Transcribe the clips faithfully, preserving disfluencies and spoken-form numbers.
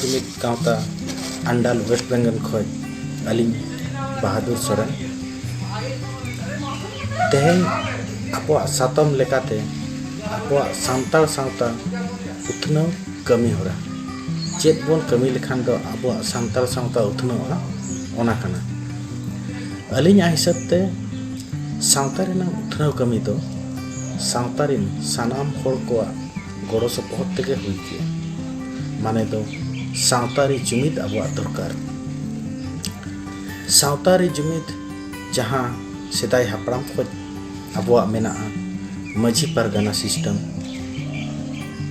ᱡᱩᱢᱤᱫ ᱜᱟᱶᱛᱟ ᱟᱱᱰᱟᱞ ᱳᱭᱮᱥᱴ ᱵᱮᱝᱜᱚᱞ ᱠᱷᱚᱱ ᱟᱹᱞᱤᱧ ᱵᱟᱦᱟᱫᱩᱨ ᱥᱚᱨᱮᱱ᱾ ᱛᱮᱦᱮᱧ ᱟᱵᱚᱣᱟᱜ ᱥᱟᱛᱟᱢ ᱞᱮᱠᱟᱛᱮ ᱟᱵᱚᱣᱟᱜ ᱥᱟᱱᱛᱟᱲ ᱥᱟᱶᱛᱟ ᱩᱛᱱᱟᱹᱣ ᱠᱟᱹᱢᱤ ᱦᱚᱨᱟ, ᱪᱮᱫ ᱵᱚᱱ ᱠᱟᱹᱢᱤ ᱞᱮᱠᱷᱟᱱ ᱫᱚ ᱟᱵᱚᱣᱟᱜ ᱥᱟᱱᱛᱟᱲ ᱥᱟᱶᱛᱟ ᱩᱛᱱᱟᱹᱣᱚᱜᱼᱟ, ᱚᱱᱟ ᱠᱟᱱᱟ᱾ ᱟᱹᱞᱤᱧᱟᱜ ᱦᱤᱥᱟᱹᱵ ᱛᱮ ᱥᱟᱶᱛᱟ ᱨᱮᱱᱟᱜ ᱩᱛᱱᱟᱹᱣ ᱠᱟᱹᱢᱤ ᱫᱚ ᱥᱟᱶᱛᱟ ᱨᱮᱱ ᱥᱟᱱᱟᱢ ᱦᱚᱲ ᱠᱚᱣᱟᱜ ᱜᱚᱲᱚ ᱥᱚᱯᱚᱦᱚᱫ ᱛᱮᱜᱮ ᱦᱩᱭ ᱠᱮᱭᱟ᱾ ᱢᱟᱱᱮ ᱫᱚ ᱥᱟᱶᱛᱟ ᱨᱮ ᱡᱩᱢᱤᱫ ᱟᱵᱚᱣᱟᱜ ᱫᱚᱨᱠᱟᱨ᱾ ᱥᱟᱶᱛᱟ ᱨᱮ ᱡᱩᱢᱤᱫ ᱡᱟᱦᱟᱸ ᱥᱮᱫᱟᱭ ᱦᱟᱯᱲᱟᱢ ᱠᱷᱚᱱ ᱟᱵᱚᱣᱟᱜ ᱢᱮᱱᱟᱜᱼᱟ, ᱢᱟᱹᱡᱷᱤ ᱯᱟᱨᱜᱟᱱᱟ ᱥᱤᱥᱴᱮᱢ,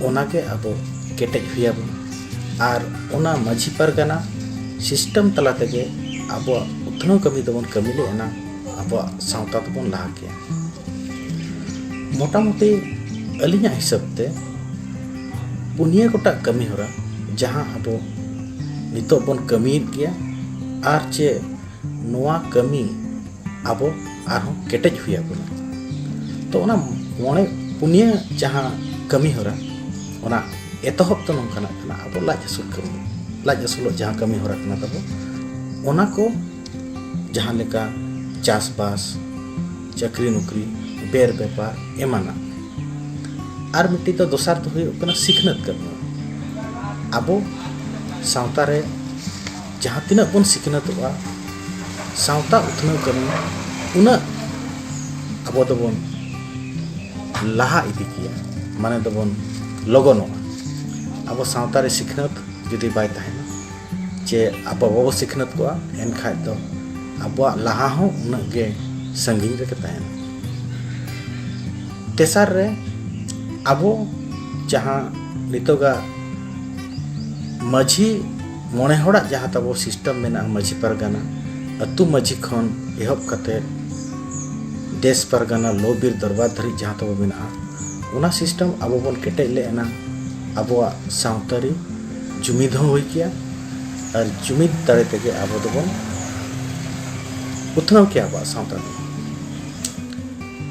ᱚᱱᱟᱜᱮ ᱟᱵᱚ ᱠᱮᱴᱮᱡ ᱦᱩᱭ ᱟᱵᱚᱱᱟ᱾ ᱟᱨ ᱚᱱᱟ ᱢᱟᱹᱡᱷᱤ ᱯᱟᱨᱜᱟᱱᱟ ᱥᱤᱥᱴᱮᱢ ᱛᱟᱞᱟ ᱛᱮᱜᱮ ᱟᱵᱚᱣᱟᱜ ᱩᱛᱱᱟᱹᱣ ᱠᱟᱹᱢᱤ ᱫᱚᱵᱚᱱ ᱠᱟᱹᱢᱤ ᱞᱮ ᱮᱱᱟ, ᱟᱵᱚᱣᱟᱜ ᱥᱟᱶᱛᱟ ᱫᱚᱵᱚᱱ ᱞᱟᱦᱟ ᱠᱮᱭᱟ᱾ ᱢᱚᱴᱟᱢᱩᱴᱤ ᱟᱹᱞᱤᱧᱟᱜ ᱦᱤᱥᱟᱹᱵ ᱛᱮ ᱯᱩᱱᱭᱟᱹ ᱜᱚᱴᱟᱝ ᱠᱟᱹᱢᱤ ᱦᱚᱨᱟ, ᱡᱟᱦᱟᱸ ᱟᱵᱚ ᱱᱤᱛᱚᱜ ᱵᱚᱱ ᱠᱟᱹᱢᱤᱭᱮᱫ ᱜᱮᱭᱟ ᱟᱨ ᱪᱮ ᱱᱚᱣᱟ ᱠᱟᱹᱢᱤ ᱟᱵᱚ ᱟᱨᱦᱚᱸ ᱠᱮᱴᱮᱡ ᱦᱩᱭ ᱟᱵᱚᱱᱟ᱾ ᱛᱚ ᱚᱱᱟ ᱢᱚᱬᱮ, ᱯᱩᱱᱭᱟᱹ ᱡᱟᱦᱟᱸ ᱠᱟᱹᱢᱤ ᱦᱚᱨᱟ, ᱚᱱᱟ ᱮᱛᱚᱦᱚᱵ ᱫᱚ ᱱᱚᱝᱠᱟᱱᱟᱜ ᱠᱟᱱᱟ, ᱟᱵᱚ ᱞᱟᱡ ᱟᱹᱥᱩᱞ ᱠᱟᱹᱢᱤ, ᱞᱟᱡ ᱟᱹᱥᱩᱞᱚᱜ ᱡᱟᱦᱟᱸ ᱠᱟᱹᱢᱤ ᱦᱚᱨᱟ ᱠᱟᱱᱟ ᱛᱟᱵᱚ, ᱚᱱᱟ ᱠᱚ ᱡᱟᱦᱟᱸ ᱞᱮᱠᱟ ᱪᱟᱥᱵᱟᱥ, ᱪᱟᱹᱠᱨᱤ ᱱᱚᱠᱨᱤ, ᱵᱮᱨ ᱵᱮᱯᱟᱨ ᱮᱢᱟᱱᱟᱜ᱾ ᱟᱨ ᱢᱤᱫᱴᱤᱡ ᱫᱚ ᱫᱚᱥᱟᱨ ᱫᱚ ᱦᱩᱭᱩᱜ ᱠᱟᱱᱟ ᱥᱤᱠᱷᱱᱟᱹᱛ ᱠᱟᱹᱢᱤ᱾ ᱟᱵᱚ ᱥᱟᱶᱛᱟ ᱨᱮ ᱡᱟᱦᱟᱸ ᱛᱤᱱᱟᱹᱜ ᱵᱚᱱ ᱥᱤᱠᱷᱱᱟᱹᱛᱚᱜᱼᱟ, ᱥᱟᱶᱛᱟ ᱩᱛᱱᱟᱹᱣ ᱠᱟᱹᱢᱤ ᱩᱱᱟᱹᱜ ᱟᱵᱚ ᱫᱚᱵᱚᱱ ᱞᱟᱦᱟ ᱤᱫᱤ ᱠᱮᱭᱟ, ᱢᱟᱱᱮ ᱫᱚᱵᱚᱱ ᱞᱚᱜᱚᱱᱚᱜᱼᱟ᱾ ᱟᱵᱚ ᱥᱟᱶᱛᱟ ᱨᱮ ᱥᱤᱠᱷᱱᱟᱹᱛ ᱡᱩᱫᱤ ᱵᱟᱭ ᱛᱟᱦᱮᱱᱟ, ᱪᱮ ᱟᱵᱚ ᱵᱟᱵᱚ ᱥᱤᱠᱷᱱᱟᱹᱛ ᱠᱚᱜᱼᱟ, ᱮᱱᱠᱷᱟᱡ ᱫᱚ ᱟᱵᱚᱣᱟᱜ ᱞᱟᱦᱟ ᱦᱚᱸ ᱩᱱᱟᱹᱜ ᱜᱮ ᱥᱟᱺᱜᱤᱧ ᱨᱮᱜᱮ ᱛᱟᱦᱮᱱᱟ᱾ ᱛᱮᱥᱟᱨ ᱨᱮ, ᱟᱵᱚ ᱡᱟᱦᱟᱸ ᱱᱤᱛᱚᱜᱟᱜ ᱢᱟᱹᱡᱷᱤ ᱢᱚᱬᱮ ᱦᱚᱲᱟᱜ ᱡᱟᱦᱟᱸ ᱛᱟᱵᱚ ᱥᱤᱥᱴᱮᱢ ᱢᱮᱱᱟᱜᱼᱟ, ᱢᱟᱹᱡᱷᱤ ᱯᱟᱨᱜᱟᱱᱟ, ᱟᱹᱛᱩ ᱢᱟᱹᱡᱷᱤ ᱠᱷᱚᱱ ᱮᱦᱚᱵ ᱠᱟᱛᱮ ᱫᱮᱥ ᱯᱟᱨᱜᱟᱱᱟ, ᱞᱚ ᱵᱤᱨ ᱫᱚᱨᱵᱟᱨ ᱫᱷᱟᱹᱨᱤᱡ ᱡᱟᱦᱟᱸ ᱛᱟᱵᱚ ᱢᱮᱱᱟᱜᱼᱟ, ᱚᱱᱟ ᱥᱤᱥᱴᱮᱢ ᱟᱵᱚ ᱵᱚᱱ ᱠᱮᱴᱮᱡ ᱞᱮ ᱮᱱᱟᱝ ᱟᱵᱚᱣᱟᱜ ᱥᱟᱶᱛᱟ ᱨᱮ ᱡᱩᱢᱤᱫ ᱦᱚᱸ ᱦᱩᱭ ᱠᱮᱭᱟ᱾ ᱟᱨ ᱡᱩᱢᱤᱫ ᱫᱟᱲᱮ ᱛᱮᱜᱮ ᱟᱵᱚ ᱫᱚᱵᱚᱱ ᱩᱛᱱᱟᱹᱣ ᱠᱮᱭᱟ ᱟᱵᱚᱣᱟᱜ ᱥᱟᱶᱛᱟ ᱫᱚ᱾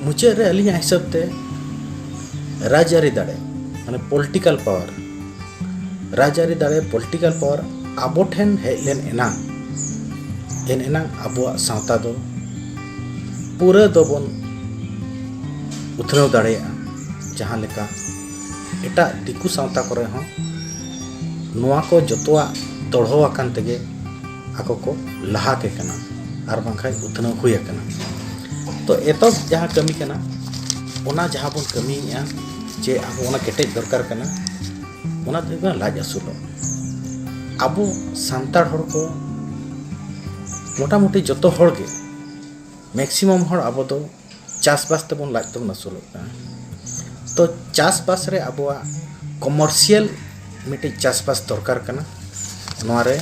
ᱢᱩᱪᱟᱹᱫ ᱨᱮ ᱟᱹᱞᱤᱧᱟᱜ ᱦᱤᱥᱟᱹᱵ ᱛᱮ ᱨᱟᱡᱽᱟᱹᱨᱤ ᱫᱟᱲᱮ, ᱢᱟᱱᱮ ᱯᱚᱞᱤᱴᱤᱠᱟᱞ ᱯᱟᱣᱟᱨ, ᱨᱟᱡᱽᱟᱹᱨᱤ ᱫᱟᱲᱮ, ᱯᱚᱞᱤᱴᱤᱠᱟᱞ ᱯᱟᱣᱟᱨ ᱟᱵᱚ ᱴᱷᱮᱱ ᱦᱮᱡ ᱞᱮᱱ ᱮᱱᱟᱝ, ᱮᱱ ᱮᱱᱟᱝ ᱟᱵᱚᱣᱟᱜ ᱥᱟᱶᱛᱟ ᱫᱚ ᱯᱩᱨᱟᱹ ᱫᱚᱵᱚᱱ ᱩᱛᱱᱟᱹᱣ ᱫᱟᱲᱮᱭᱟᱜᱼᱟ᱾ ᱡᱟᱦᱟᱸ ᱞᱮᱠᱟ ᱮᱴᱟᱜ ᱫᱤᱠᱩ ᱥᱟᱶᱛᱟ ᱠᱚᱨᱮ ᱦᱚᱸ ᱱᱚᱣᱟ ᱠᱚ ᱡᱚᱛᱚᱣᱟᱜ ᱫᱚᱲᱦᱚ ᱟᱠᱟᱱ ᱛᱮᱜᱮ ᱟᱠᱚ ᱠᱚ ᱞᱟᱦᱟ ᱠᱮ ᱠᱟᱱᱟ, ᱟᱨ ᱵᱟᱝᱠᱷᱟᱱ ᱩᱛᱱᱟᱹᱣ ᱦᱩᱭ ᱟᱠᱟᱱᱟ᱾ ᱛᱚ ᱮᱛᱚᱦᱚᱵ ᱡᱟᱦᱟᱸ ᱠᱟᱹᱢᱤ ᱠᱟᱱᱟ, ᱚᱱᱟ ᱡᱟᱦᱟᱸ ᱵᱚᱱ ᱠᱟᱹᱢᱤᱭᱮᱫᱼᱟ, ᱡᱮ ᱟᱵᱚ ᱚᱱᱟ ᱠᱮᱴᱮᱡ ᱫᱚᱨᱠᱟᱨ ᱠᱟᱱᱟ, ᱚᱱᱟ ᱫᱚ ᱦᱩᱭᱩᱜ ᱠᱟᱱᱟ ᱞᱟᱡ ᱟᱹᱥᱩᱞᱚᱜ᱾ ᱟᱵᱚ ᱥᱟᱱᱛᱟᱲ ᱦᱚᱲ ᱠᱚ ᱢᱚᱴᱟᱢᱩᱴᱤ ᱡᱚᱛᱚ ᱦᱚᱲ ᱜᱮ, ᱢᱮᱠᱥᱤᱢᱟᱢ ᱦᱚᱲ ᱟᱵᱚ ᱫᱚ ᱪᱟᱥᱵᱟᱥ ᱛᱮᱵᱚᱱ ᱞᱟᱡ ᱛᱮᱵᱚᱱ ᱟᱹᱥᱩᱞᱚᱜ ᱠᱟᱱᱟ᱾ ᱛᱚ ᱪᱟᱥᱵᱟᱥ ᱨᱮ ᱟᱵᱚᱣᱟᱜ ᱠᱚᱢᱟᱨᱥᱤᱭᱟᱞ ᱢᱤᱫᱴᱤᱡ ᱪᱟᱥᱵᱟᱥ ᱫᱚᱨᱠᱟᱨ ᱠᱟᱱᱟ᱾ ᱱᱚᱣᱟ ᱨᱮ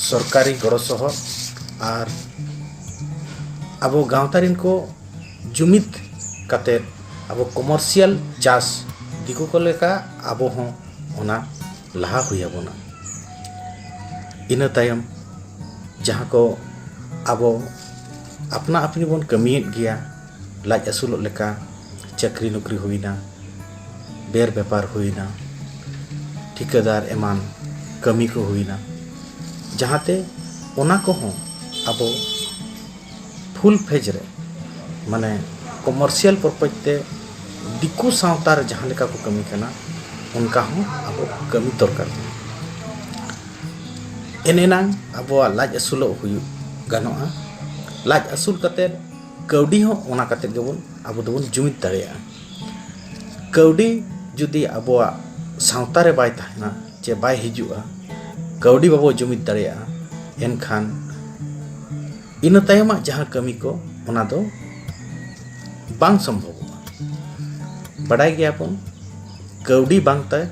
ᱥᱚᱨᱠᱟᱨᱤ ᱜᱚᱲᱚ ᱥᱚᱦᱚᱫ ᱟᱨ ᱟᱵᱚ ᱜᱟᱶᱛᱟ ᱨᱮᱱ ᱠᱚ ᱡᱩᱢᱤᱫ ᱠᱟᱛᱮ ᱟᱵᱚ ᱠᱚᱢᱟᱨᱥᱤᱭᱟᱞ ᱪᱟᱥ ᱫᱤᱠᱩ ᱠᱚ ᱞᱮᱠᱟ ᱟᱵᱚ ᱦᱚᱸ ᱚᱱᱟ ᱞᱟᱦᱟ ᱦᱩᱭ ᱟᱵᱚᱱᱟ᱾ ᱤᱱᱟᱹ ᱛᱟᱭᱚᱢ ᱡᱟᱦᱟᱸ ᱠᱚ ᱟᱵᱚ ᱟᱯᱱᱟ ᱟᱯᱱᱤ ᱵᱚᱱ ᱠᱟᱹᱢᱤᱭᱮᱫ ᱜᱮᱭᱟ, ᱞᱟᱡ ᱟᱹᱥᱩᱞᱚᱜ ᱞᱮᱠᱟ ᱪᱟᱹᱠᱨᱤ ᱱᱚᱠᱨᱤ ᱦᱩᱭᱱᱟ, ᱵᱮᱨ ᱵᱮᱯᱟᱨ ᱦᱩᱭᱱᱟ, ᱴᱷᱤᱠᱟᱹᱫᱟᱨ ᱮᱢᱟᱱ ᱠᱟᱹᱢᱤ ᱠᱚ ᱦᱩᱭᱱᱟ, ᱡᱟᱦᱟᱸᱛᱮ ᱚᱱᱟ ᱠᱚᱦᱚᱸ ᱟᱵᱚ ᱯᱷᱩᱞ ᱯᱷᱮᱡᱽ ᱨᱮ, ᱢᱟᱱᱮ ᱠᱚᱢᱟᱨᱥᱤᱭᱟᱞ ᱯᱚᱨᱯᱚᱡᱽ ᱛᱮ ᱫᱤᱠᱩ ᱥᱟᱶᱛᱟ ᱨᱮ ᱡᱟᱦᱟᱸ ᱞᱮᱠᱟ ᱠᱚ ᱠᱟᱹᱢᱤ ᱠᱟᱱᱟ, ᱚᱱᱠᱟ ᱦᱚᱸ ᱟᱵᱚ ᱠᱟᱹᱢᱤ ᱫᱚᱨᱠᱟᱨ ᱠᱟᱱᱟ᱾ ᱮᱱ ᱮᱱᱟᱝ ᱟᱵᱚᱣᱟᱜ ᱞᱟᱡ ᱟᱹᱥᱩᱞᱚᱜ ᱦᱩᱭᱩᱜ ᱜᱟᱱᱚᱜᱼᱟ᱾ ᱞᱟᱡ ᱟᱹᱥᱩᱞ ᱠᱟᱛᱮᱫ ᱠᱟᱹᱣᱰᱤ ᱦᱚᱸ ᱚᱱᱟ ᱠᱟᱛᱮᱫ ᱜᱮᱵᱚᱱ ᱟᱵᱚ ᱫᱚᱵᱚᱱ ᱡᱩᱢᱤᱫ ᱫᱟᱲᱮᱭᱟᱜᱼᱟ᱾ ᱠᱟᱹᱣᱰᱤ ᱡᱩᱫᱤ ᱟᱵᱚᱣᱟᱜ ᱥᱟᱶᱛᱟ ᱨᱮ ᱵᱟᱭ ᱛᱟᱦᱮᱱᱟ, ᱪᱮ ᱵᱟᱭ ᱦᱤᱡᱩᱜᱼᱟ, ᱠᱟᱹᱣᱰᱤ ᱵᱟᱵᱚ ᱡᱩᱢᱤᱫ ᱫᱟᱲᱮᱭᱟᱜᱼᱟ, ᱮᱱᱠᱷᱟᱱ ᱤᱱᱟᱹ ᱛᱟᱭᱚᱢᱟᱜ ᱡᱟᱦᱟᱸ ᱠᱟᱹᱢᱤ ᱠᱚ, ᱚᱱᱟ ᱫᱚ ᱵᱟᱝ ᱥᱚᱢᱵᱷᱚᱵᱚᱜᱼᱟ᱾ ᱵᱟᱰᱟᱭ ᱜᱮᱭᱟᱵᱚᱱ, ᱠᱟᱹᱣᱰᱤ ᱵᱟᱝᱛᱮ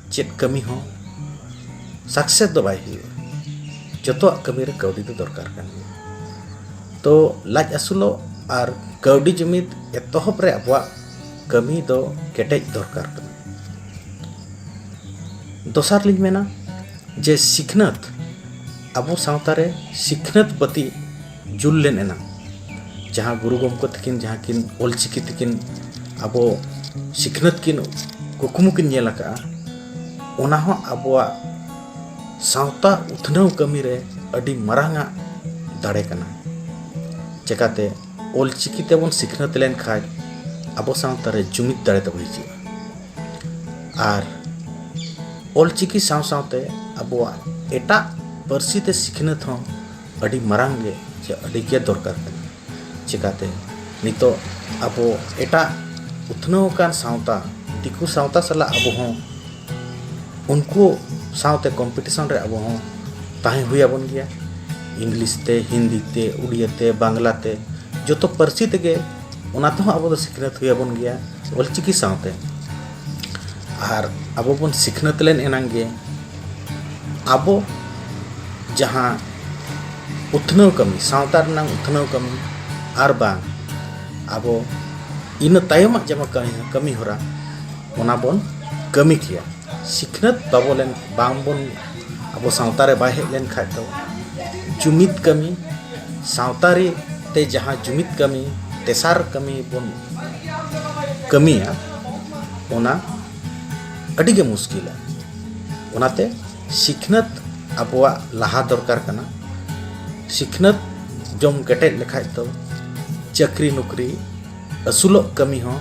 ᱪᱮᱫ ᱠᱟᱹᱢᱤ ᱦᱚᱸ ᱥᱟᱠᱥᱮᱥ ᱫᱚ ᱵᱟᱭ ᱦᱩᱭᱩᱜᱼᱟ᱾ ᱡᱚᱛᱚᱣᱟᱜ ᱠᱟᱹᱢᱤ ᱨᱮ ᱠᱟᱹᱣᱰᱤ ᱫᱚ ᱫᱚᱨᱠᱟᱨ ᱠᱟᱱ ᱜᱮᱭᱟ᱾ ᱛᱚ ᱞᱟᱡ ᱟᱹᱥᱩᱞᱚᱜ ᱟᱨ ᱠᱟᱹᱣᱰᱤ ᱡᱩᱢᱤᱫ ᱮᱛᱚᱦᱚᱵ ᱨᱮ ᱟᱵᱚᱣᱟᱜ ᱠᱟᱹᱢᱤ ᱫᱚ ᱠᱮᱴᱮᱡ ᱫᱚᱨᱠᱟᱨ ᱠᱟᱱᱟ᱾ ᱫᱚᱥᱟᱨ ᱞᱤᱧ ᱢᱮᱱᱟ ᱡᱮ ᱥᱤᱠᱷᱱᱟᱹᱛ, ᱟᱵᱚ ᱥᱟᱶᱛᱟ ᱨᱮ ᱥᱤᱠᱷᱱᱟᱹᱛ ᱵᱟᱹᱛᱤ ᱡᱩᱞ ᱞᱮᱱ ᱮᱱᱟᱝ, ᱡᱟᱦᱟᱸ ᱜᱩᱨᱩ ᱜᱚᱢᱠᱮ ᱛᱟᱹᱠᱤᱱ ᱡᱟᱦᱟᱸ ᱠᱤᱱ ᱚᱞᱪᱤᱠᱤ ᱛᱮᱠᱤᱱ ᱟᱵᱚ ᱥᱤᱠᱷᱱᱟᱹᱛ ᱠᱤᱱ ᱠᱩᱠᱢᱩ ᱠᱤᱱ ᱧᱮᱞ ᱟᱠᱟᱫᱼᱟ, ᱚᱱᱟ ᱦᱚᱸ ᱟᱵᱚᱣᱟᱜ ᱥᱟᱶᱛᱟ ᱩᱛᱱᱟᱹᱣ ᱠᱟᱹᱢᱤ ᱨᱮ ᱟᱹᱰᱤ ᱢᱟᱨᱟᱝ ᱟᱜ ᱫᱟᱲᱮ ᱠᱟᱱᱟ᱾ ᱪᱮᱠᱟᱛᱮ ᱚᱞᱪᱤᱠᱤ ᱛᱮᱵᱚᱱ ᱥᱤᱠᱷᱱᱟᱹᱛ ᱞᱮᱱᱠᱷᱟᱡ ᱟᱵᱚ ᱥᱟᱶᱛᱟ ᱨᱮ ᱡᱩᱢᱤᱫ ᱫᱟᱲᱮ ᱛᱟᱵᱚ ᱦᱤᱡᱩᱜᱼᱟ᱾ ᱟᱨ ᱚᱞᱪᱤᱠᱤ ᱥᱟᱶ ᱥᱟᱶᱛᱮ ᱟᱵᱚᱣᱟᱜ ᱮᱴᱟᱜ ᱯᱟᱹᱨᱥᱤ ᱛᱮ ᱥᱤᱠᱷᱱᱟᱹᱛ ᱦᱚᱸ ᱟᱹᱰᱤ ᱢᱟᱨᱟᱝ ᱜᱮ ᱥᱮ ᱟᱹᱰᱤ ᱜᱮ ᱫᱚᱨᱠᱟᱨ ᱠᱟᱱᱟ᱾ ᱪᱮᱠᱟᱛᱮ ᱱᱤᱛᱚᱜ ᱟᱵᱚ ᱮᱴᱟᱜ ᱩᱛᱱᱟᱹᱣ ᱟᱠᱟᱱ ᱥᱟᱶᱛᱟ, ᱫᱤᱠᱩ ᱥᱟᱶᱛᱟ ᱥᱟᱞᱟᱜ ᱟᱵᱚ ᱦᱚᱸ ᱩᱱᱠᱩ ᱥᱟᱶᱛᱮ ᱠᱚᱢᱯᱤᱴᱤᱥᱚᱱ ᱨᱮ ᱟᱵᱚ ᱦᱚᱸ ᱛᱟᱦᱮᱸ ᱦᱩᱭ ᱟᱵᱚᱱ ᱜᱮᱭᱟ᱾ ᱤᱝᱞᱤᱥ ᱛᱮ, ᱦᱤᱱᱫᱤ ᱛᱮ, ᱩᱲᱤᱭᱟ ᱛᱮ, ᱵᱟᱝᱞᱟ ᱛᱮ, ᱡᱚᱛᱚ ᱯᱟᱹᱨᱥᱤ ᱛᱮᱜᱮ ᱚᱱᱟ ᱛᱮᱦᱚᱸ ᱟᱵᱚ ᱫᱚ ᱥᱤᱠᱷᱱᱟᱹᱛ ᱦᱩᱭ ᱟᱵᱚᱱ ᱜᱮᱭᱟ ᱚᱞᱪᱤᱠᱤ ᱥᱟᱶᱛᱮ᱾ ᱟᱨ ᱟᱵᱚ ᱵᱚᱱ ᱥᱤᱠᱷᱱᱟᱹᱛ ᱞᱮᱱ ᱮᱱᱟᱝ ᱜᱮ ᱟᱵᱚ ᱡᱟᱦᱟᱸ ᱩᱛᱱᱟᱹᱣ ᱠᱟᱹᱢᱤ, ᱥᱟᱶᱛᱟ ᱨᱮᱱᱟᱜ ᱩᱛᱱᱟᱹᱣ ᱠᱟᱹᱢᱤ, ᱟᱨ ᱵᱟᱝ ᱟᱵᱚ ᱤᱱᱟᱹ ᱛᱟᱭᱚᱢᱟᱜ ᱡᱟᱦᱟᱸ ᱠᱟᱹᱢᱤ, ᱠᱟᱹᱢᱤ ᱦᱚᱨᱟ, ᱚᱱᱟ ᱵᱚᱱ ᱠᱟᱹᱢᱤ ᱠᱮᱭᱟ᱾ ᱥᱤᱠᱷᱱᱟᱹᱛ ᱵᱟᱵᱚ ᱞᱮᱱ, ᱵᱟᱝ ᱵᱚᱱ, ᱟᱵᱚ ᱥᱟᱶᱛᱟ ᱨᱮ ᱵᱟᱭ ᱦᱮᱡ ᱞᱮᱱ ᱠᱷᱟᱡ ᱫᱚ ᱡᱩᱢᱤᱫ ᱠᱟᱹᱢᱤ, ᱥᱟᱶᱛᱟ ᱨᱮ ᱛᱮ ᱡᱟᱦᱟᱸ ᱡᱩᱢᱤᱫ ᱠᱟᱹᱢᱤ, ᱛᱮᱥᱟᱨ ᱠᱟᱹᱢᱤ ᱵᱚᱱ ᱠᱟᱹᱢᱤᱭᱟ, ᱚᱱᱟ ᱟᱹᱰᱤ ᱜᱮ ᱢᱩᱥᱠᱤᱞᱟ᱾ ᱚᱱᱟᱛᱮ ᱥᱤᱠᱷᱱᱟᱹᱛ ᱟᱵᱚᱣᱟᱜ ᱞᱟᱦᱟ ᱫᱚᱨᱠᱟᱨ ᱠᱟᱱᱟ᱾ ᱥᱤᱠᱷᱱᱟᱹᱛ ᱡᱚᱢ ᱠᱮᱴᱮᱡ ᱞᱮᱠᱷᱟᱡ ᱫᱚ ᱪᱟᱹᱠᱨᱤ ᱱᱚᱠᱨᱤ, ᱟᱹᱥᱩᱞᱚᱜ ᱠᱟᱹᱢᱤ ᱦᱚᱸ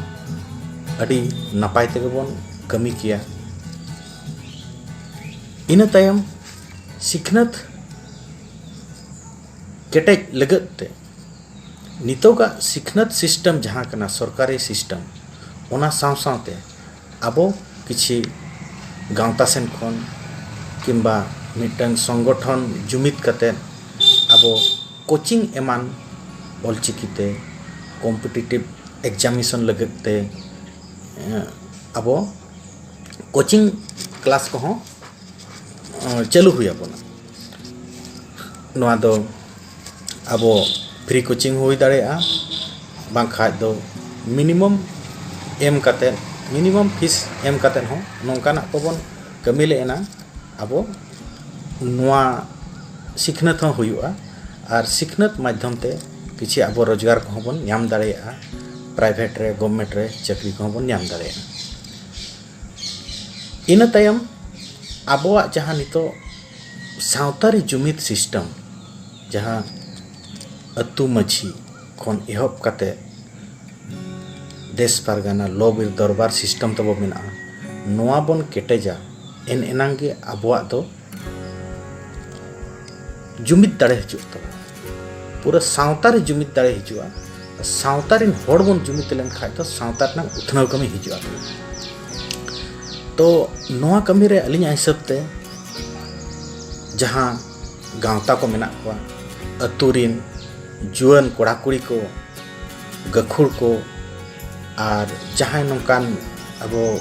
ᱟᱹᱰᱤ ᱱᱟᱯᱟᱭ ᱛᱮᱜᱮ ᱵᱚᱱ ᱠᱟᱹᱢᱤ ᱠᱮᱭᱟ᱾ ᱤᱱᱟᱹ ᱛᱟᱭᱚᱢ ᱥᱤᱠᱷᱱᱟᱹᱛ ᱠᱮᱴᱮᱡ ᱞᱟᱹᱜᱤᱫ ᱛᱮ ᱱᱤᱛᱚᱜᱟᱜ ᱥᱤᱠᱷᱱᱟᱹᱛ ᱥᱤᱥᱴᱮᱢ ᱡᱟᱦᱟᱸ ᱠᱟᱱᱟ, ᱥᱚᱨᱠᱟᱨᱤ ᱥᱤᱥᱴᱮᱢ, ᱚᱱᱟ ᱥᱟᱶ ᱥᱟᱶᱛᱮ ᱟᱵᱚ ᱠᱤᱪᱷᱤ ᱜᱟᱶᱛᱟ ᱥᱮᱱ ᱠᱷᱚᱱ ᱠᱤᱝᱵᱟ ᱢᱤᱫᱴᱟᱝ ᱥᱚᱝᱜᱚᱴᱷᱚᱱ ᱡᱩᱢᱤᱫ ᱠᱟᱛᱮᱫ ᱟᱵᱚ ᱠᱳᱪᱤᱝ ᱮᱢᱟᱱ ᱚᱞᱪᱤᱠᱤ ᱛᱮ ᱠᱚᱢᱯᱤᱴᱤᱴᱤᱵᱷ ᱮᱠᱡᱟᱢᱤᱱᱮᱥᱚᱱ ᱞᱟᱹᱜᱤᱫ ᱛᱮ, ᱮᱸ, ᱟᱵᱚ ᱠᱳᱪᱤᱝ ᱠᱞᱟᱥ ᱠᱚᱦᱚᱸ, ᱮᱸ, ᱪᱟᱹᱞᱩ ᱦᱩᱭ ᱟᱵᱚᱱᱟ᱾ ᱱᱚᱣᱟ ᱫᱚ ᱟᱵᱚ ᱯᱷᱨᱤ ᱠᱳᱪᱤᱝ ᱦᱩᱭ ᱫᱟᱲᱮᱭᱟᱜᱼᱟ, ᱵᱟᱝᱠᱷᱟᱡ ᱫᱚ ᱢᱤᱱᱤᱢᱟᱢ ᱮᱢ ᱠᱟᱛᱮᱫ, ᱢᱤᱱᱤᱢᱟᱢ ᱯᱷᱤᱥ ᱮᱢ ᱠᱟᱛᱮᱫ ᱦᱚᱸ ᱱᱚᱝᱠᱟᱱᱟᱜ ᱠᱚᱵᱚᱱ ᱠᱟᱹᱢᱤ ᱞᱮ ᱮᱱᱟ ᱟᱵᱚ ᱱᱚᱣᱟ ᱥᱤᱠᱷᱱᱟᱹᱛ ᱦᱚᱸ ᱦᱩᱭᱩᱜᱼᱟ᱾ ᱟᱨ ᱥᱤᱠᱷᱱᱟᱹᱛ ᱢᱟᱫᱽᱫᱷᱚᱢ ᱛᱮ ᱠᱤᱪᱷᱤ ᱟᱵᱚ ᱨᱳᱡᱽᱜᱟᱨ ᱠᱚᱦᱚᱸ ᱵᱚᱱ ᱧᱟᱢ ᱫᱟᱲᱮᱭᱟᱜᱼᱟ, ᱯᱨᱟᱭᱵᱷᱮᱴ ᱨᱮ, ᱜᱚᱵᱷᱢᱮᱱᱴ ᱨᱮ ᱪᱟᱹᱠᱨᱤ ᱠᱚᱦᱚᱸ ᱵᱚᱱ ᱧᱟᱢ ᱫᱟᱲᱮᱭᱟᱜᱼᱟ᱾ ᱤᱱᱟᱹ ᱛᱟᱭᱚᱢ ᱟᱵᱚᱣᱟᱜ ᱡᱟᱦᱟᱸ ᱱᱤᱛᱚᱜ ᱥᱟᱶᱛᱟᱨᱤ ᱡᱩᱢᱤᱫ ᱥᱤᱥᱴᱮᱢ, ᱡᱟᱦᱟᱸ ᱟᱹᱛᱩ ᱢᱟᱹᱡᱷᱤ ᱠᱷᱚᱱ ᱮᱦᱚᱵ ᱠᱟᱛᱮ ᱫᱮᱥ ᱯᱟᱨᱜᱟᱱᱟ, ᱞᱚ ᱵᱤᱨ ᱫᱚᱨᱵᱟᱨ ᱥᱤᱥᱴᱮᱢ ᱛᱟᱵᱚ ᱢᱮᱱᱟᱜᱼᱟ, ᱱᱚᱣᱟ ᱵᱚᱱ ᱠᱮᱴᱮᱡᱟ, ᱮᱱ ᱮᱱᱟᱝ ᱜᱮ ᱟᱵᱚᱣᱟᱜ ᱫᱚ ᱡᱩᱢᱤᱫ ᱫᱟᱲᱮ ᱦᱤᱡᱩᱜ ᱛᱟᱵᱚᱱᱟ᱾ ᱯᱩᱨᱟᱹ ᱥᱟᱶᱛᱟ ᱨᱮ ᱡᱩᱢᱤᱫ ᱫᱟᱲᱮ ᱦᱤᱡᱩᱜᱼᱟ᱾ ᱥᱟᱶᱛᱟ ᱨᱮᱱ ᱦᱚᱲ ᱵᱚᱱ ᱡᱩᱢᱤᱫ ᱞᱮᱱᱠᱷᱟᱡ ᱫᱚ ᱥᱟᱶᱛᱟ ᱨᱮᱱᱟᱜ ᱩᱛᱱᱟᱹᱣ ᱠᱟᱹᱢᱤ ᱦᱤᱡᱩᱜᱼᱟ᱾ ᱛᱚ ᱱᱚᱣᱟ ᱠᱟᱹᱢᱤ ᱨᱮ ᱟᱹᱞᱤᱧᱟᱜ ᱦᱤᱥᱟᱹᱵ ᱛᱮ ᱡᱟᱦᱟᱸ ᱜᱟᱶᱛᱟ ᱠᱚ ᱢᱮᱱᱟᱜ ᱠᱚᱣᱟ, ᱟᱹᱛᱩ ᱨᱮᱱ ᱡᱩᱣᱟᱹᱱ ᱠᱚᱲᱟ ᱠᱩᱲᱤ ᱠᱚ, ᱜᱟᱹᱠᱷᱩᱲ ᱠᱚ ᱟᱨ ᱡᱟᱦᱟᱸᱭ ᱱᱚᱝᱠᱟᱱ ᱟᱵᱚ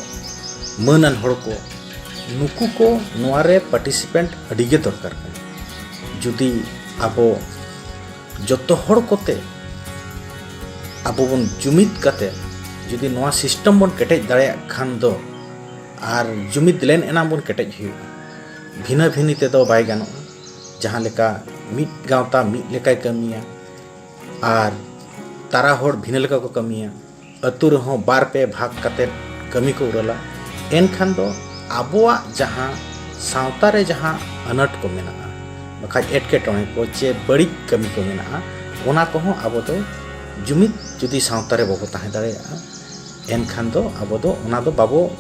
ᱢᱟᱹᱱᱟᱱ ᱦᱚᱲ ᱠᱚ, ᱱᱩᱠᱩ ᱠᱚ ᱱᱚᱣᱟ ᱨᱮ ᱯᱟᱨᱴᱤᱥᱤᱯᱮᱱᱴ ᱟᱹᱰᱤ ᱜᱮ ᱫᱚᱨᱠᱟᱨ ᱠᱟᱱᱟ᱾ ᱡᱩᱫᱤ ᱟᱵᱚ ᱡᱚᱛᱚ ᱦᱚᱲ ᱠᱚᱛᱮ ᱟᱵᱚ ᱵᱚᱱ ᱡᱩᱢᱤᱫ ᱠᱟᱛᱮ ᱡᱩᱫᱤ ᱱᱚᱣᱟ ᱥᱤᱥᱴᱮᱢ ᱵᱚᱱ ᱠᱮᱴᱮᱡ ᱫᱟᱲᱮᱭᱟᱜ ᱠᱷᱟᱱ ᱫᱚ, ᱟᱨ ᱡᱩᱢᱤᱫ ᱞᱮᱱ ᱮᱱᱟᱝ ᱵᱚᱱ ᱠᱮᱴᱮᱡ ᱦᱩᱭᱩᱜᱼᱟ᱾ ᱵᱷᱤᱱᱟᱹ ᱵᱷᱤᱱᱤ ᱛᱮᱫᱚ ᱵᱟᱭ ᱜᱟᱱᱚᱜᱼᱟ᱾ ᱡᱟᱦᱟᱸ ᱞᱮᱠᱟ ᱢᱤᱫ ᱜᱟᱶᱛᱟ ᱢᱤᱫ ᱞᱮᱠᱟᱭ ᱠᱟᱹᱢᱤᱭᱟ ᱟᱨ ᱛᱟᱨᱟ ᱦᱚᱲ ᱵᱷᱤᱱᱟᱹ ᱞᱮᱠᱟ ᱠᱚ ᱠᱟᱹᱢᱤᱭᱟ, ᱟᱹᱛᱩ ᱨᱮᱦᱚᱸ ᱵᱟᱨ ᱯᱮ ᱵᱷᱟᱜᱽ ᱠᱟᱛᱮ ᱠᱟᱹᱢᱤ ᱠᱚ ᱩᱨᱟᱹᱞᱟ, ᱮᱱᱠᱷᱟᱱ ᱫᱚ ᱟᱵᱚᱣᱟᱜ ᱡᱟᱦᱟᱸ ᱥᱟᱶᱛᱟ ᱨᱮ ᱡᱟᱦᱟᱸ ᱟᱱᱟᱴ ᱠᱚ ᱢᱮᱱᱟᱜᱼᱟ, ᱵᱟᱠᱷᱟᱡ ᱮᱴᱠᱮᱴᱚᱬᱮ ᱠᱚ ᱪᱮ ᱵᱟᱹᱲᱤᱡ ᱠᱟᱹᱢᱤ ᱠᱚ ᱢᱮᱱᱟᱜᱼᱟ, ᱚᱱᱟ ᱠᱚᱦᱚᱸ ᱟᱵᱚ ᱫᱚ ᱡᱩᱢᱤᱫ ᱡᱩᱫᱤ ᱥᱟᱶᱛᱟ ᱨᱮ ᱵᱟᱵᱚ ᱛᱟᱦᱮᱸ ᱫᱟᱲᱮᱭᱟᱜᱼᱟ, ᱮᱱᱠᱷᱟᱱ ᱫᱚ ᱟᱵᱚ ᱫᱚ ᱚᱱᱟ ᱫᱚ ᱵᱟᱵᱚ,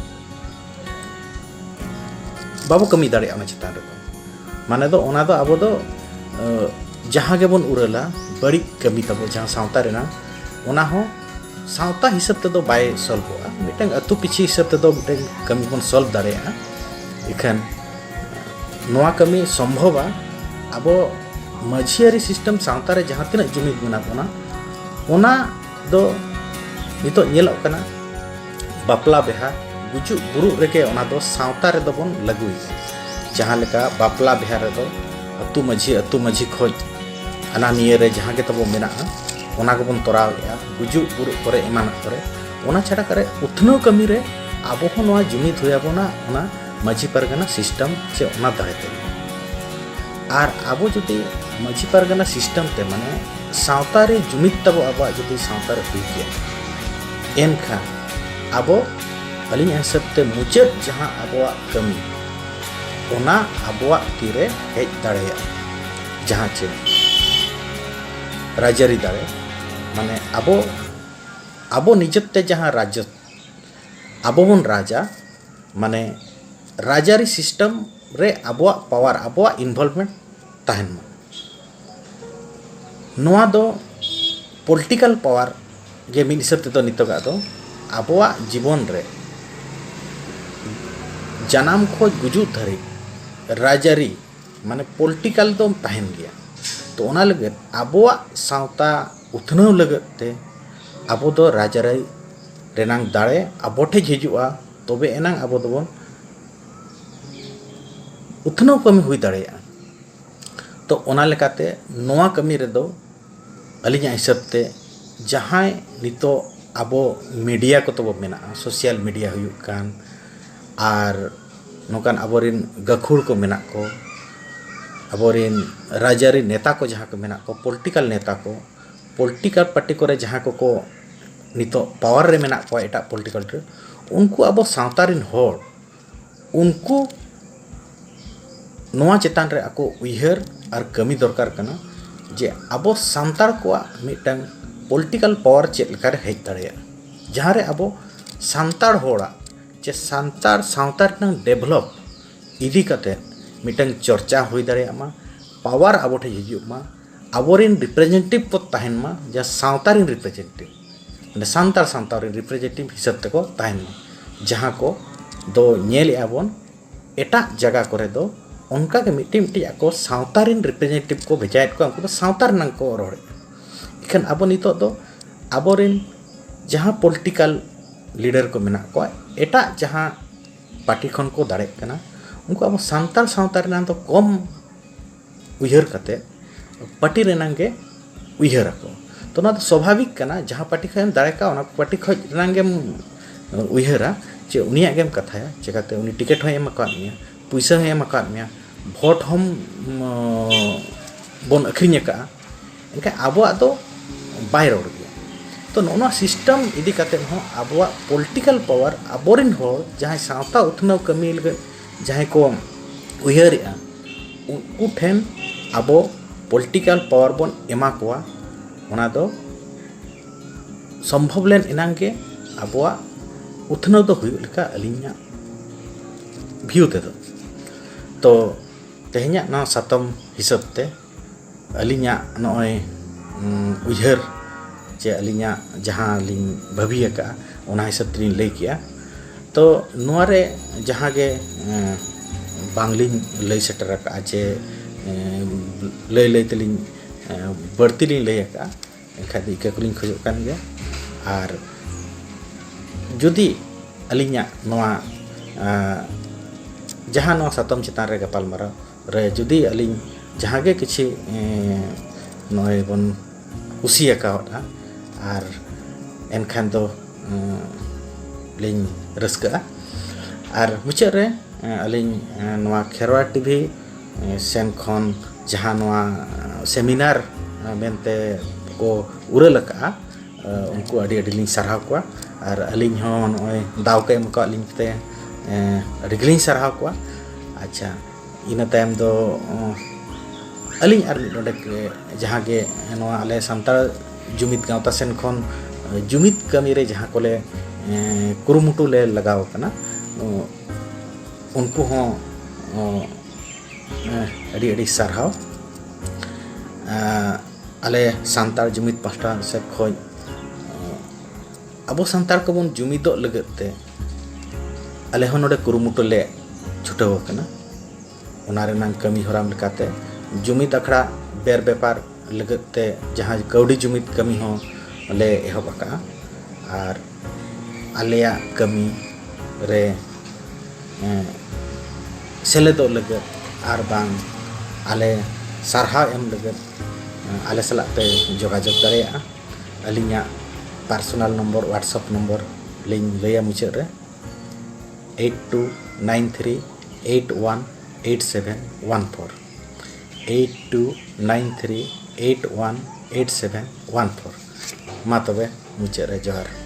ᱵᱟᱵᱚ ᱠᱟᱹᱢᱤ ᱫᱟᱲᱮᱭᱟᱜᱼᱟ ᱚᱱᱟ ᱪᱮᱛᱟᱱ ᱨᱮᱫᱚ᱾ ᱢᱟᱱᱮ ᱫᱚ ᱚᱱᱟ ᱫᱚ ᱟᱵᱚ ᱫᱚ, ᱟᱹ, ᱡᱟᱦᱟᱸ ᱜᱮᱵᱚᱱ ᱩᱨᱟᱹᱞᱟ, ᱵᱟᱹᱲᱤᱡ ᱠᱟᱹᱢᱤ ᱛᱟᱵᱚ ᱡᱟᱦᱟᱸ ᱥᱟᱶᱛᱟ ᱨᱮᱱᱟᱜ, ᱚᱱᱟ ᱦᱚᱸ ᱥᱟᱶᱛᱟ ᱦᱤᱥᱟᱹᱵ ᱛᱮᱫᱚ ᱵᱟᱭ ᱥᱚᱞᱵᱷᱚᱜᱼᱟ᱾ ᱢᱤᱫᱴᱟᱝ ᱟᱹᱛᱩ ᱯᱤᱪᱷᱤ ᱦᱤᱥᱟᱹᱵ ᱛᱮᱫᱚ ᱢᱤᱫᱴᱟᱝ ᱠᱟᱹᱢᱤ ᱵᱚᱱ ᱥᱚᱞᱵᱷ ᱫᱟᱲᱮᱭᱟᱜᱼᱟ᱾ ᱤᱠᱷᱟᱹᱱ ᱱᱚᱣᱟ ᱠᱟᱹᱢᱤ ᱥᱚᱢᱵᱷᱚᱵᱟ ᱟᱵᱚ ᱢᱟᱹᱡᱷᱤᱭᱟᱹᱨᱤ ᱥᱤᱥᱴᱮᱢ ᱥᱟᱶᱛᱟ ᱨᱮ ᱡᱟᱦᱟᱸ ᱛᱤᱱᱟᱹᱜ ᱡᱩᱢᱤᱫ ᱢᱮᱱᱟᱜ ᱵᱚᱱᱟ, ᱚᱱᱟ ᱫᱚ ᱱᱤᱛᱚᱜ ᱧᱮᱞᱚᱜ ᱠᱟᱱᱟ, ᱵᱟᱯᱞᱟ ᱵᱤᱦᱟ, ᱜᱩᱡᱩᱜ ᱵᱩᱨᱩᱜ ᱨᱮᱜᱮ ᱚᱱᱟ ᱫᱚ ᱥᱟᱶᱛᱟ ᱨᱮᱫᱚ ᱵᱚᱱ ᱞᱟᱹᱜᱩᱭᱮᱫᱟ᱾ ᱡᱟᱦᱟᱸ ᱞᱮᱠᱟ ᱵᱟᱯᱞᱟ ᱵᱤᱦᱟ ᱨᱮᱫᱚ ᱟᱹᱛᱩ ᱢᱟᱹᱡᱷᱤ, ᱟᱹᱛᱩ ᱢᱟᱹᱡᱷᱤ ᱠᱷᱚᱡ ᱦᱟᱱᱟ ᱱᱤᱭᱟᱹ ᱨᱮ ᱡᱟᱦᱟᱸ ᱜᱮ ᱛᱟᱵᱚ ᱢᱮᱱᱟᱜᱼᱟ, ᱚᱱᱟ ᱜᱮᱵᱚᱱ ᱛᱚᱨᱟᱣᱮᱫᱼᱟ᱾ ᱜᱩᱡᱩᱜ ᱵᱩᱨᱩᱜ ᱠᱚᱨᱮ, ᱮᱢᱟᱱᱟᱜ ᱠᱚᱨᱮ, ᱚᱱᱟ ᱪᱷᱟᱰᱟ ᱠᱚᱨᱮ ᱩᱛᱱᱟᱹᱣ ᱠᱟᱹᱢᱤ ᱨᱮ ᱟᱵᱚ ᱦᱚᱸ ᱱᱚᱣᱟ ᱡᱩᱢᱤᱫ ᱦᱩᱭ ᱟᱵᱚᱱᱟ, ᱚᱱᱟ ᱢᱟᱹᱡᱷᱤ ᱯᱟᱨᱜᱟᱱᱟ ᱥᱤᱥᱴᱮᱢ ᱪᱮ ᱚᱱᱟ ᱫᱟᱨᱟᱭ ᱛᱮ᱾ ᱟᱨ ᱟᱵᱚ ᱡᱩᱫᱤ ᱢᱟᱹᱡᱷᱤ ᱯᱟᱨᱜᱟᱱᱟ ᱥᱤᱥᱴᱮᱢ ᱛᱮ, ᱢᱟᱱᱮ ᱥᱟᱶᱛᱟ ᱨᱮ ᱡᱩᱢᱤᱫ ᱛᱟᱵᱚ ᱟᱵᱚᱣᱟᱜ ᱡᱩᱫᱤ ᱥᱟᱶᱛᱟ ᱨᱮ ᱦᱩᱭ ᱠᱮᱭᱟ, ᱮᱱᱠᱷᱟᱱ ᱟᱵᱚ, ᱟᱹᱞᱤᱧᱟᱜ ᱦᱤᱥᱟᱹᱵ ᱛᱮ, ᱢᱩᱪᱟᱹᱫ ᱡᱟᱦᱟᱸ ᱟᱵᱚᱣᱟᱜ ᱠᱟᱹᱢᱤ, ᱚᱱᱟ ᱟᱵᱚᱣᱟᱜ ᱛᱤᱨᱮ ᱦᱮᱡ ᱫᱟᱲᱮᱭᱟᱜᱼᱟ᱾ ᱡᱟᱦᱟᱸ ᱪᱮ ᱨᱟᱡᱽᱟᱹᱨᱤ ᱫᱟᱲᱮ, ᱢᱟᱱᱮ ᱟᱵᱚ, ᱟᱵᱚ ᱱᱤᱡᱮᱛᱮ ᱡᱟᱦᱟᱸ ᱨᱟᱡᱽ, ᱟᱵᱚ ᱵᱚᱱ ᱨᱟᱡᱟ, ᱢᱟᱱᱮ ᱨᱟᱡᱽᱟᱹᱨᱤ system ᱨᱮ ᱟᱵᱚᱣᱟᱜ power, ᱟᱵᱚᱣᱟᱜ involvement ᱛᱟᱦᱮᱱ ᱢᱟ᱾ ᱱᱚᱣᱟ ᱫᱚ political power ᱜᱮ ᱢᱤᱫ ᱦᱤᱥᱟᱹᱵ ᱛᱮᱫᱚ ᱱᱤᱛᱚᱜᱟᱜ ᱫᱚ ᱟᱵᱚᱣᱟᱜ ᱡᱤᱵᱚᱱ ᱨᱮ ᱡᱟᱱᱟᱢ ᱠᱷᱚᱱ ᱜᱩᱡᱩᱜ ᱫᱷᱟᱹᱨᱤᱡ ᱨᱟᱡᱽᱟᱹᱨᱤ, ᱢᱟᱱᱮ political ᱫᱚ ᱛᱟᱦᱮᱱ ᱜᱮᱭᱟ᱾ ᱛᱚ ᱚᱱᱟ ᱞᱟᱹᱜᱤᱫ ᱟᱵᱚᱣᱟᱜ ᱥᱟᱶᱛᱟ ᱩᱛᱱᱟᱹᱣ ᱞᱟᱹᱜᱤᱫ ᱛᱮ ᱟᱵᱚ ᱫᱚ ᱨᱟᱡᱽᱟᱹᱨᱤ ᱨᱮᱱᱟᱝ ᱫᱟᱲᱮ ᱟᱵᱚ ᱴᱷᱮᱡ ᱦᱤᱡᱩᱜᱼᱟ, ᱛᱚᱵᱮ ᱮᱱᱟᱝ ᱟᱵᱚ ᱫᱚᱵᱚᱱ ᱩᱛᱱᱟᱹᱣ ᱠᱟᱹᱢᱤ ᱦᱩᱭ ᱫᱟᱲᱮᱭᱟᱜᱼᱟ᱾ ᱛᱚ ᱚᱱᱟ ᱞᱮᱠᱟᱛᱮ ᱱᱚᱣᱟ ᱠᱟᱹᱢᱤ ᱨᱮᱫᱚ ᱟᱹᱞᱤᱧᱟᱜ ᱦᱤᱥᱟᱹᱵ ᱛᱮ ᱡᱟᱦᱟᱸᱭ ᱱᱤᱛᱚᱜ ᱟᱵᱚ media ᱠᱚ ᱛᱟᱵᱚ ᱢᱮᱱᱟᱜᱼᱟ, social media ᱦᱩᱭᱩᱜ ᱠᱟᱱ, ᱟᱨ ᱱᱚᱝᱠᱟᱱ ᱟᱵᱚᱨᱮᱱ ᱜᱟᱹᱠᱷᱩᱲ ᱠᱚ ᱢᱮᱱᱟᱜ ᱠᱚ, ᱟᱵᱚᱨᱮᱱ ᱨᱟᱡᱽᱟᱹᱨᱤ ᱱᱮᱛᱟ ᱠᱚ ᱡᱟᱦᱟᱸ ᱠᱚ ᱢᱮᱱᱟᱜ ᱠᱚ, political ᱱᱮᱛᱟ ᱠᱚ, political party ᱠᱚᱨᱮ ᱡᱟᱦᱟᱸ ᱠᱚᱠᱚ ᱱᱤᱛᱚᱜ power ᱨᱮ ᱢᱮᱱᱟᱜ ᱠᱚᱣᱟ, ᱮᱴᱟᱜ political ᱨᱮ, ᱩᱱᱠᱩ ᱟᱵᱚ ᱥᱟᱶᱛᱟ ᱨᱮᱱ ᱦᱚᱲ, ᱩᱱᱠᱩ ᱱᱚᱣᱟ ᱪᱮᱛᱟᱱ ᱨᱮ ᱟᱠᱚ ᱩᱭᱦᱟᱹᱨ ᱟᱨ ᱠᱟᱹᱢᱤ ᱫᱚᱨᱠᱟᱨ ᱠᱟᱱᱟ ᱡᱮ ᱟᱵᱚ ᱥᱟᱱᱛᱟᱲ ᱠᱚᱣᱟᱜ ᱢᱤᱫᱴᱟᱝ political power ᱪᱮᱫ ᱞᱮᱠᱟᱨᱮ ᱦᱮᱡ ᱫᱟᱲᱮᱭᱟᱜᱼᱟ, ᱡᱟᱦᱟᱸ ᱨᱮ ᱟᱵᱚ ᱥᱟᱱᱛᱟᱲ ᱦᱚᱲᱟᱜ ᱪᱮ ᱥᱟᱱᱛᱟᱲ ᱥᱟᱶᱛᱟ ᱨᱮᱱᱟᱜ develop ᱤᱫᱤ ᱠᱟᱛᱮ ᱢᱤᱫᱴᱟᱝ ᱪᱚᱨᱪᱟ ᱦᱩᱭ ᱫᱟᱲᱮᱭᱟᱜ ᱢᱟ, power ᱟᱵᱚ ᱴᱷᱮᱱ ᱦᱤᱡᱩᱜ ᱢᱟ, ᱟᱵᱚᱨᱮᱱ representative ᱠᱚ ᱛᱟᱦᱮᱱ ᱢᱟ, ᱡᱟᱦᱟᱸ ᱥᱟᱶᱛᱟ ᱨᱮᱱ representative, ᱢᱟᱱᱮ ᱥᱟᱱᱛᱟᱲ ᱥᱟᱶᱛᱟ ᱨᱮᱱ representative ᱦᱤᱥᱟᱹᱵ ᱛᱮᱠᱚ ᱛᱟᱦᱮᱱ ᱢᱟ, ᱡᱟᱦᱟᱸ ᱠᱚ ᱫᱚ ᱧᱮᱞᱮᱜᱼᱟ ᱵᱚᱱ ᱮᱴᱟᱜ ᱡᱟᱭᱜᱟ ᱠᱚᱨᱮ ᱫᱚ ᱚᱱᱠᱟ ᱜᱮ ᱢᱤᱫᱴᱤᱡ ᱢᱤᱫᱴᱤᱡ ᱟᱠᱚ ᱥᱟᱶᱛᱟ ᱨᱮᱱ representative ᱠᱚ ᱵᱷᱮᱡᱟᱭᱮᱫ ᱠᱚᱣᱟ, ᱩᱱᱠᱩ ᱫᱚ ᱥᱟᱶᱛᱟ ᱨᱮᱱᱟᱜ ᱠᱚ ᱨᱚᱲᱮᱫᱼᱟ᱾ ᱮᱱᱠᱷᱟᱱ ᱟᱵᱚ ᱱᱤᱛᱚᱜ ᱫᱚ ᱟᱵᱚᱨᱮᱱ ᱡᱟᱦᱟᱸ political leader ᱠᱚ ᱢᱮᱱᱟᱜ ᱠᱚᱣᱟ, ᱮᱴᱟᱜ ᱡᱟᱦᱟᱸ party ᱠᱷᱚᱱ ᱠᱚ ᱫᱟᱲᱮᱜ ᱠᱟᱱᱟ, ᱩᱱᱠᱩ ᱟᱵᱚ ᱥᱟᱱᱛᱟᱲ ᱥᱟᱶᱛᱟ ᱨᱮᱱᱟᱜ ᱫᱚ ᱠᱚᱢ ᱩᱭᱦᱟᱹᱨ ᱠᱟᱛᱮ party ᱨᱮᱱᱟᱜ ᱜᱮ ᱩᱭᱦᱟᱹᱨ ᱟᱠᱚ᱾ ᱛᱚ ᱚᱱᱟ ᱫᱚ ᱥᱣᱟᱵᱷᱟᱵᱤᱠ ᱠᱟᱱᱟ, ᱡᱟᱦᱟᱸ party ᱠᱷᱚᱱ ᱮᱢ ᱫᱟᱲᱮ ᱠᱟᱜᱼᱟ, ᱚᱱᱟ party ᱠᱷᱚᱱ ᱨᱮᱱᱟᱜ ᱜᱮᱢ ᱩᱭᱦᱟᱹᱨᱟ, ᱪᱮ ᱩᱱᱤᱭᱟᱜ ᱜᱮᱢ ᱠᱟᱛᱷᱟᱭᱟ᱾ ᱪᱮᱠᱟᱛᱮ ᱩᱱᱤ ticket ᱦᱚᱸᱭ ᱮᱢ ᱟᱠᱟᱫ ᱢᱮᱭᱟ, ᱯᱩᱭᱥᱟᱹ ᱦᱚᱸᱭ ᱮᱢ ᱟᱠᱟᱫ ᱢᱮᱭᱟ, vote ᱦᱚᱸ, ᱩᱢ, ᱵᱚᱱ ᱟᱹᱠᱷᱨᱤᱧ ᱟᱠᱟᱫᱼᱟ᱾ ᱮᱱᱠᱷᱟᱱ ᱟᱵᱚᱣᱟᱜ ᱫᱚ ᱵᱟᱭ ᱨᱚᱲ ᱜᱮᱭᱟ᱾ ᱛᱚ ᱱᱚᱜᱼᱚ ᱱᱚᱣᱟ system ᱤᱫᱤ ᱠᱟᱛᱮ ᱦᱚᱸ ᱟᱵᱚᱣᱟᱜ political power, ᱟᱵᱚᱨᱮᱱ ᱦᱚᱲ ᱡᱟᱦᱟᱸᱭ ᱥᱟᱶᱛᱟ ᱩᱛᱱᱟᱹᱣ ᱠᱟᱹᱢᱤ ᱞᱟᱹᱜᱤᱫ ᱡᱟᱦᱟᱸᱭ ᱠᱚ ᱩᱭᱦᱟᱹᱨᱮᱜᱼᱟ, ᱩᱱᱠᱩ ᱴᱷᱮᱱ ᱟᱵᱚ ᱯᱚᱞᱤᱴᱤᱠᱟᱞ ᱯᱟᱣᱟᱨ ᱵᱚᱱ ᱮᱢᱟ ᱠᱚᱣᱟ᱾ ᱚᱱᱟ ᱫᱚ ᱥᱚᱢᱵᱷᱚᱵ ᱞᱮᱱ ᱮᱱᱟᱝ ᱜᱮ ᱟᱵᱚᱣᱟᱜ ᱩᱛᱱᱟᱹᱣ ᱫᱚ ᱦᱩᱭᱩᱜ ᱞᱮᱠᱟ ᱟᱹᱞᱤᱧᱟᱜ ᱵᱷᱤᱭᱩ ᱛᱮᱫᱚ᱾ ᱛᱚ ᱛᱮᱦᱮᱧᱟᱜ ᱱᱚᱣᱟ ᱥᱟᱛᱟᱢ ᱦᱤᱥᱟᱹᱵ ᱛᱮ ᱟᱹᱞᱤᱧᱟᱜ ᱱᱚᱜᱼᱚᱭ, ᱩᱸ, ᱩᱭᱦᱟᱹᱨ ᱪᱮ ᱟᱹᱞᱤᱧᱟᱜ ᱡᱟᱦᱟᱸ ᱞᱤᱧ ᱵᱷᱟᱹᱵᱤ ᱟᱠᱟᱫᱼᱟ, ᱚᱱᱟ ᱦᱤᱥᱟᱹᱵ ᱛᱮᱞᱤᱧ ᱞᱟᱹᱭ ᱠᱮᱜᱼᱟ᱾ ᱛᱚ ᱱᱚᱣᱟ ᱨᱮ ᱡᱟᱦᱟᱸ ᱜᱮ, ᱮᱸ, ᱵᱟᱝᱞᱤᱧ ᱞᱟᱹᱭ ᱥᱮᱴᱮᱨ ᱟᱠᱟᱫᱼᱟ ᱪᱮ, ᱮᱸ, ᱞᱟᱹᱭ ᱞᱟᱹᱭ ᱛᱮᱞᱤᱧ, ᱮᱸ, ᱵᱟᱹᱲᱛᱤ ᱞᱤᱧ ᱞᱟᱹᱭ ᱟᱠᱟᱫᱼᱟ, ᱮᱱᱠᱷᱟᱱ ᱫᱚ ᱤᱠᱟᱹ ᱠᱚᱞᱤᱧ ᱠᱷᱚᱡᱚᱜ ᱠᱟᱱ ᱜᱮᱭᱟ᱾ ᱟᱨ ᱡᱩᱫᱤ ᱟᱹᱞᱤᱧᱟᱜ ᱱᱚᱣᱟ, ᱟᱸ, ᱡᱟᱦᱟᱸ ᱱᱚᱣᱟ ᱥᱟᱛᱟᱢ ᱪᱮᱛᱟᱱ ᱨᱮ ᱜᱟᱯᱟᱞᱢᱟᱨᱟᱣ ᱨᱮ ᱡᱩᱫᱤ ᱟᱹᱞᱤᱧ ᱡᱟᱦᱟᱸ ᱜᱮ ᱠᱤᱪᱷᱤ, ᱮᱸ, ᱱᱚᱜᱼᱚᱭ ᱵᱚᱱ ᱠᱩᱥᱤ ᱟᱠᱟᱣᱟᱫᱼᱟ, ᱟᱨ ᱮᱱᱠᱷᱟᱱ ᱫᱚ, ᱮᱸ, ᱞᱤᱧ ᱨᱟᱹᱥᱠᱟᱹᱜᱼᱟ᱾ ᱟᱨ ᱢᱩᱪᱟᱹᱫ ᱨᱮ, ᱮᱸ, ᱟᱹᱞᱤᱧ, ᱮᱸ, ᱱᱚᱣᱟ ᱠᱷᱮᱨᱣᱟᱲ ᱴᱤᱵᱷᱤ, ᱮᱸ, ᱥᱮᱱ ᱠᱷᱚᱱ ᱡᱟᱦᱟᱸ ᱱᱚᱣᱟ, ᱮᱸ, ᱥᱮᱢᱤᱱᱟᱨ, ᱮᱸ, ᱢᱮᱱᱛᱮ ᱠᱚ ᱩᱨᱟᱹᱞ ᱟᱠᱟᱫᱼᱟ, ᱮᱸ, ᱩᱱᱠᱩ ᱟᱹᱰᱤ ᱟᱹᱰᱤ ᱞᱤᱧ ᱥᱟᱨᱦᱟᱣ ᱠᱚᱣᱟ᱾ ᱟᱨ ᱟᱹᱞᱤᱧ ᱦᱚᱸ ᱱᱚᱜᱼᱚᱭ ᱫᱟᱣ ᱠᱚ ᱮᱢ ᱟᱠᱟᱫ ᱞᱤᱧ ᱛᱮ, ᱮᱸ, ᱟᱹᱰᱤ ᱜᱮᱞᱤᱧ ᱥᱟᱨᱦᱟᱣ ᱠᱚᱣᱟ᱾ ᱟᱪᱪᱷᱟ, ᱤᱱᱟᱹ ᱛᱟᱭᱚᱢ ᱫᱚ, ᱚᱸ, ᱟᱹᱞᱤᱧ ᱟᱨ ᱢᱤᱫ ᱰᱚᱸᱰᱮᱠ, ᱮ, ᱡᱟᱦᱟᱸ ᱜᱮ ᱱᱚᱣᱟ ᱟᱞᱮ ᱥᱟᱱᱛᱟᱲ ᱡᱩᱢᱤᱫ ᱜᱟᱶᱛᱟ ᱥᱮᱱ ᱠᱷᱚᱱ, ᱮ, ᱡᱩᱢᱤᱫ ᱠᱟᱹᱢᱤ ᱨᱮ ᱡᱟᱦᱟᱸ ᱠᱚᱞᱮ, ᱮ, ᱠᱩᱨᱩᱢᱩᱴᱩ ᱞᱮ ᱞᱟᱜᱟᱣ ᱟᱠᱟᱱᱟ, ᱚ, ᱩᱱᱠᱩ ᱦᱚᱸ, ᱚ, ᱮ, ᱟᱹᱰᱤ ᱟᱹᱰᱤ ᱥᱟᱨᱦᱟᱣ᱾ ᱮ, ᱟᱞᱮ ᱥᱟᱱᱛᱟᱲ ᱡᱩᱢᱤᱫ ᱯᱟᱦᱴᱟ ᱥᱮᱫ ᱠᱷᱚᱱ, ᱮ, ᱟᱵᱚ ᱥᱟᱱᱛᱟᱲ ᱠᱚᱵᱚᱱ ᱡᱩᱢᱤᱫᱚᱜ ᱞᱟᱹᱜᱤᱫ ᱛᱮ ᱟᱞᱮ ᱦᱚᱸ ᱱᱚᱰᱮ ᱠᱩᱨᱩᱢᱩᱴᱩ ᱞᱮ ᱪᱷᱩᱴᱟᱹᱣ ᱟᱠᱟᱱᱟ᱾ ᱚᱱᱟ ᱨᱮᱱᱟᱜ ᱠᱟᱹᱢᱤ ᱦᱚᱨᱟ ᱞᱮᱠᱟᱛᱮ ᱡᱩᱢᱤᱫ ᱟᱠᱷᱲᱟ ᱵᱮᱨ ᱵᱮᱯᱟᱨ ᱞᱟᱹᱜᱤᱫ ᱛᱮ ᱡᱟᱦᱟᱸ ᱠᱟᱹᱣᱰᱤ ᱡᱩᱢᱤᱫ ᱠᱟᱹᱢᱤ ᱦᱚᱸ ᱞᱮ ᱮᱦᱚᱵ ᱟᱠᱟᱫᱼᱟ᱾ ᱟᱨ ᱟᱞᱮᱭᱟᱜ ᱠᱟᱹᱢᱤ ᱨᱮ, ᱮᱸ, ᱥᱮᱞᱮᱫᱚᱜ ᱞᱟᱹᱜᱤᱫ ᱟᱨ ᱵᱟᱝ ᱟᱞᱮ ᱥᱟᱨᱦᱟᱣ ᱮᱢ ᱞᱟᱹᱜᱤᱫ, ᱮᱸ, ᱟᱞᱮ ᱥᱟᱞᱟᱜ ᱯᱮ ᱡᱳᱜᱟᱡᱳᱜᱽ ᱫᱟᱲᱮᱭᱟᱜᱼᱟ᱾ ᱟᱹᱞᱤᱧᱟᱜ ᱯᱟᱨᱥᱚᱱᱟᱞ ᱱᱚᱢᱵᱚᱨ, WhatsApp ᱱᱚᱢᱵᱚᱨ ᱞᱤᱧ ᱞᱟᱹᱭᱟ ᱢᱩᱪᱟᱹᱫ ᱨᱮ, eight two nine three eight one eight seven one four, eight two nine three eight one eight seven one four᱾ ᱢᱟ ᱛᱚᱵᱮ ᱢᱩᱪᱟᱹᱫ ᱨᱮ ᱡᱚᱦᱟᱨ᱾